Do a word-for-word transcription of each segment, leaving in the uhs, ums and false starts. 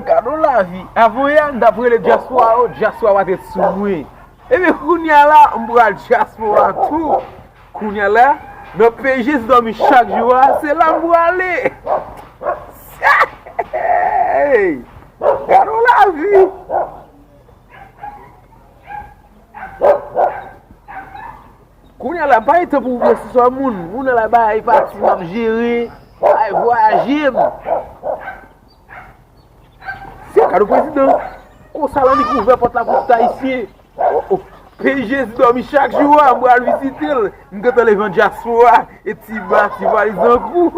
Gade yon lavi. Avan yè, m t ap rele dyaspora yo, dyaspora pa t ret sou mwen. Ebyen, kounye a la, m pral dyaspora tou. Kounye a la, nan peyi Jezi dòmi chak jou a, se la m prale. Hey! Gade yon lavi. Kounye a la, pa gen tan pou w vye siswa moun. Kounye a la, bay pati m ap jere, bay vwayaje m. Se kado prezidan. Konsa l annik ouvè pòt la pou tout Ayisyen. Oh, oh. Peyi Jezi dòmi chak jou a, m pral vizite l. M gentan leve an dyaspora. E ti ba, ti valiz an kou.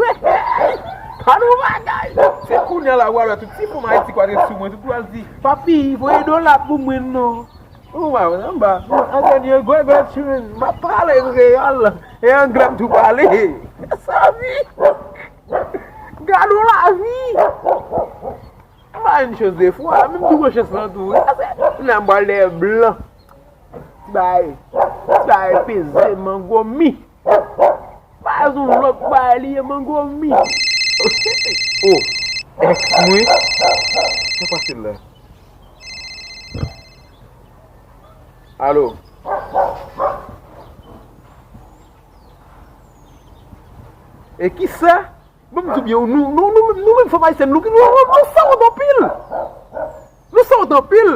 Pa nan bagay. Se kounye a la, w a wè tout ti fanm Ayiti k ap ret sou mwen. Tout pral di, "Papi, voye dola pou mwen non." Ou pa wè, anba. Antonio Gueguetrun, m ap pale kreyòl. E anglè m tou pale. Sa vi. Gade yon lavi. M pa yon chans de fwa, menm tou pran chans lan tou. Nan m pral dèyè blan. Bay, bay peze mango mi. Bay yon lòt bay li ye mango mi. Oh, èks mwen. Sa pase la? Alo. E kisa? Bon, m di w byen, nou, nou, nou, nou menm fanm ayisyèn, nou, nou, nou, nou sanwont anpil. Nou sanwont anpil.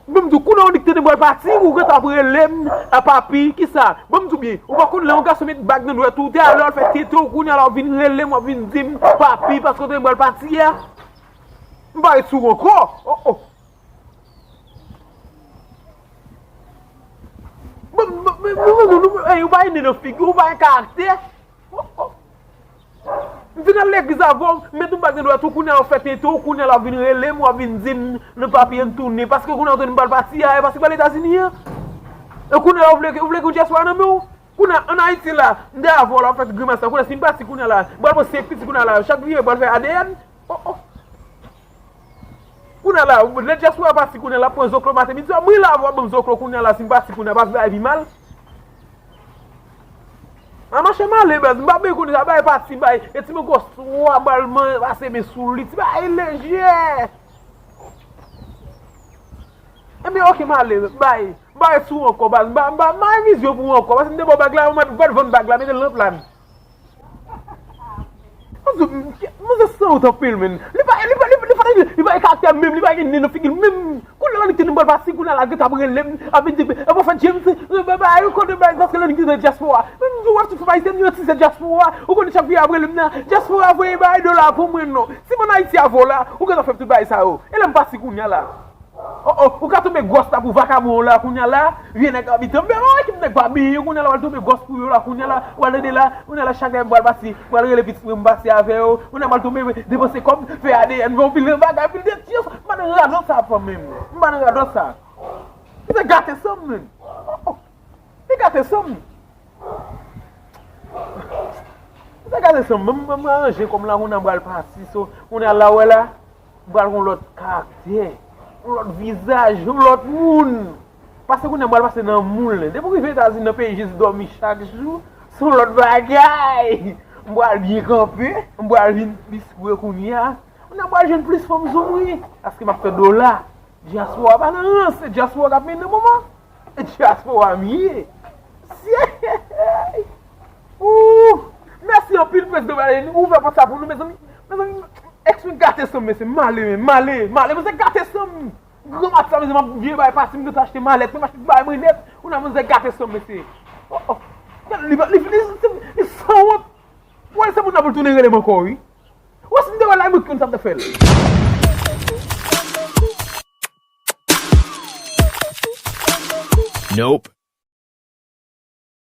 Bon, m di w, kounye a w nik tande m pral pati, ou gentan ap rele m, a papi, kisa? Bon, m di w byen, ou pa konn lè yon gason met bag nan dwèt ou, te alè w al fè tete w, kounye a la w vin rele m, w ap vin di m, papi, paske w tande m pral pati a. M pa ret sou ou ankò. Oh, oh. Bon, bon, bon, bon, bon, bon, ey, ou pa gen nen nan figi, ou pa gen karaktè. Oh, oh. M vin al legliz avè w, m met yon bag nan dwèt ou, kounye a w fè tete w, kounye a la w vin rele m, w ap vin di m, "Non, papi, ann tounen," paske kounye a w tande m pral pati a, e paske m al Etazini an. E kounye a la w vle, ou vle gen dyaspora nan men w? Kounye a, ann Ayiti la, m te avè w la, w ap fè tout grimas la, kounye a, si m pati kounye a la, m pral pran senk piti kounye a la, chak vire, m pral fè A D N. Oh, oh. Kounye a la, lè dyaspora pati kounye a la, pran zoklo maten midi swa, mwen la, w ap ban m zoklo kounye a la, si m pati kounye a, pa vin bay pi mal. A mache m ale, baz, m pa bezwen konnen sa, bay pati, bay, e ti mwen gwo swa, bal man, pase men sou li, ti bay lejè. Ebyen, oke, m ale, bay, bay sou ankò, baz, m pa, m pa, m pa gen vizyon pou ou ankò, paske m te ba w bag la, ou mèt, ou mèt vann bag la, mete l nan pla n. Manzè, manzè sanwont anpil, menn. Li pa, li pa, li pa, li pa, li pa gen karaktè menm, li pa gen nen nan figi l menm. Kounye a la, li te nan bal pati, kounye a la, li gentan ap rele m, ap vin di, "E pwofèt James, e, ba, ba, yo konnen bagay, paske lè li gentan dyaspora." Men m di, "W ap tout fè ayisyen, yo ti se dyaspora." Ou konnen chak fi ap rele m nan, "Dyaspora, voye bay dola pou mwen, non." Si m ann Ayiti avè w la, ou gentan fè m tout bagay sa yo. E lè m pati kounye a la? Oh, oh, ou ka tonbe gwòs la pou vakabon yo la, kounye a la, vye nèg abitan. Men, oh, ekip nèg pa benyen, kounye a la, w al tonbe gwòs pou yo la, kounye a la, w al tande la, kounye a la, chak lè m pral pati, m pral rele pitit mwen, m pase avè yo, kounye a m al tonbe, depanse kòb, fè A D N, fè yon pil de bagay, pil de tyans, m pa nan radòt sa, fanmi m, m pa nan radòt sa. Misye gate san m, menn. Oh, oh. Li gate san m. Misye gate san m. Mwen, mwen, mwen aranje kò m la, kounye a m pral pati, so, kounye a la, w wè la, m pral gen yon lòt karaktè, yon lòt vizaj, yon lòt moun. Paske kounye a m pral pase nan moul. Depi w rive Etazini, nan peyi Jezi dòmi chak jou, se yon lòt bagay. M pral byen kanpe, m pral vin plis vre kounye a. Kounye a m pral jwenn plis fanm sou mwen. Paske m ap fè dola. Dyaspora pa nan rans, se dyaspora k ap mennen moman. E dyaspora m ye. Ou! Mèsi anpil, prezidan Biden. Ou ouvè pòt sa pou nou, mezanmi. Mezanmi, èks mwen gate san m, mesye. M ale, men, m ale, m ale. Mwen se gate san m. Gran mat sa, mezanmi, m ap byen bay pati, m gentan achte malèt, m achte bay mwen nèt. Ou nan mwen se gate san m, mesye. Oh, oh. Li, li, li, li, li sanwont. Ou wè, se moun nan pou l tounen rele m ankò, wi. Ou wè si m te wè l la, mwen konn sa m t ap fè l. Nope.